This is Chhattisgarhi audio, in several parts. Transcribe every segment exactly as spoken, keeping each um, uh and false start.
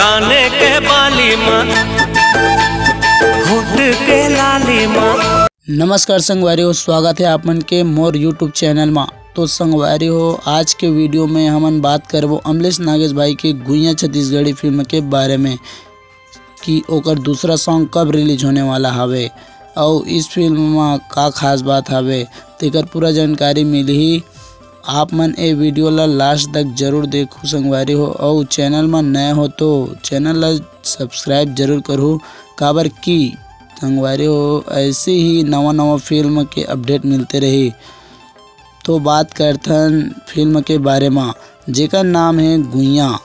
काने के बाली मा, होठ के लाली मा। नमस्कार संगवारी हो, स्वागत है आप मन के मोर YouTube चैनल मा। तो संगवारी हो, आज के वीडियो में हमन बात करबो अमलेश नागेश भाई के गुइयां छत्तीसगढ़ी फिल्म के बारे में कि ओकर दूसरा सॉन्ग कब रिलीज होने वाला हवे अउ इस फिल्म मा का खास बात हवे, तेकर पूरा जानकारी मिलही। आप मन ए वीडियो ला लास्ट तक जरूर देखहू संगवारी हो, अउ चैनल मा नए हो तो चैनल ला सब्सक्राइब जरूर करहू, काबर कि संगवारी हो ऐसे ही नवा नवा फिल्म के अपडेट मिलते रही। तो बात करथन फिल्म के बारे मा, जेकर नाम है गुइयां।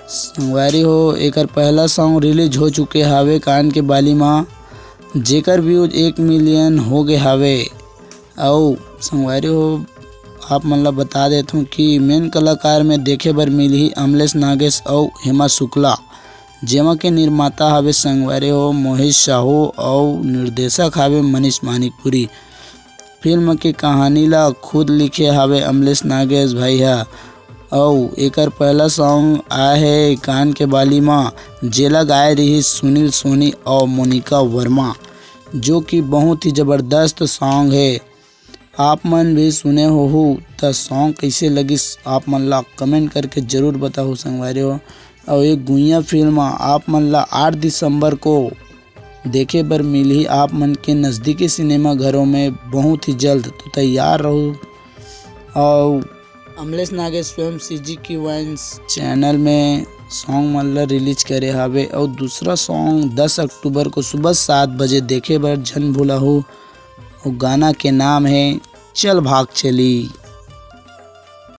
संगवारी हो, एकर पहला सॉन्ग रिलीज हो चुके हावे कान के बाली मा, जेकर व्यूज एक मिलियन हो गए हावे। अउ संगवारी हो, आप मन ला बता देथों कि मेन कलाकार में देखे बर मिलही अमलेश नागेश अउ हेमा शुक्ला, जेमा के निर्माता हावे संगवारी हो मोहित साहू अउ निर्देशक हावे मनीष मानिकपुरी। फिल्म के कहानी ला खुद लिखे हावे अमलेश नागेश भाई हा, अउ एकर पहला सॉन्ग आए हे कान के बाली मा, जेला गाए रही सुनील सोनी अउ मोनिका वर्मा, जो कि बहुत ही जबरदस्त सॉन्ग है। आप मन भी सुने होहू त सॉन्ग कैसे लगिस, आप मन ला कमेंट करके जरूर बताहू संगवारी हो। अउ ये गुइयां फिल्म आप मन ला आठ दिसंबर को देखे बर मिलही आप मन के नज़दीकी सिनेमा घरों में बहुत ही जल्द। तो तैयार रहू। अउ अमलेश नागेश स्वयं सीजी की वाइन्स चैनल में सॉन्ग मन ला रिलीज करे हावे अउ दूसरा सॉन्ग दस अक्टूबर को सुबह सात बजे देखे बर झन भूलाहू। अउ गाना के नाम है चल भाग चली।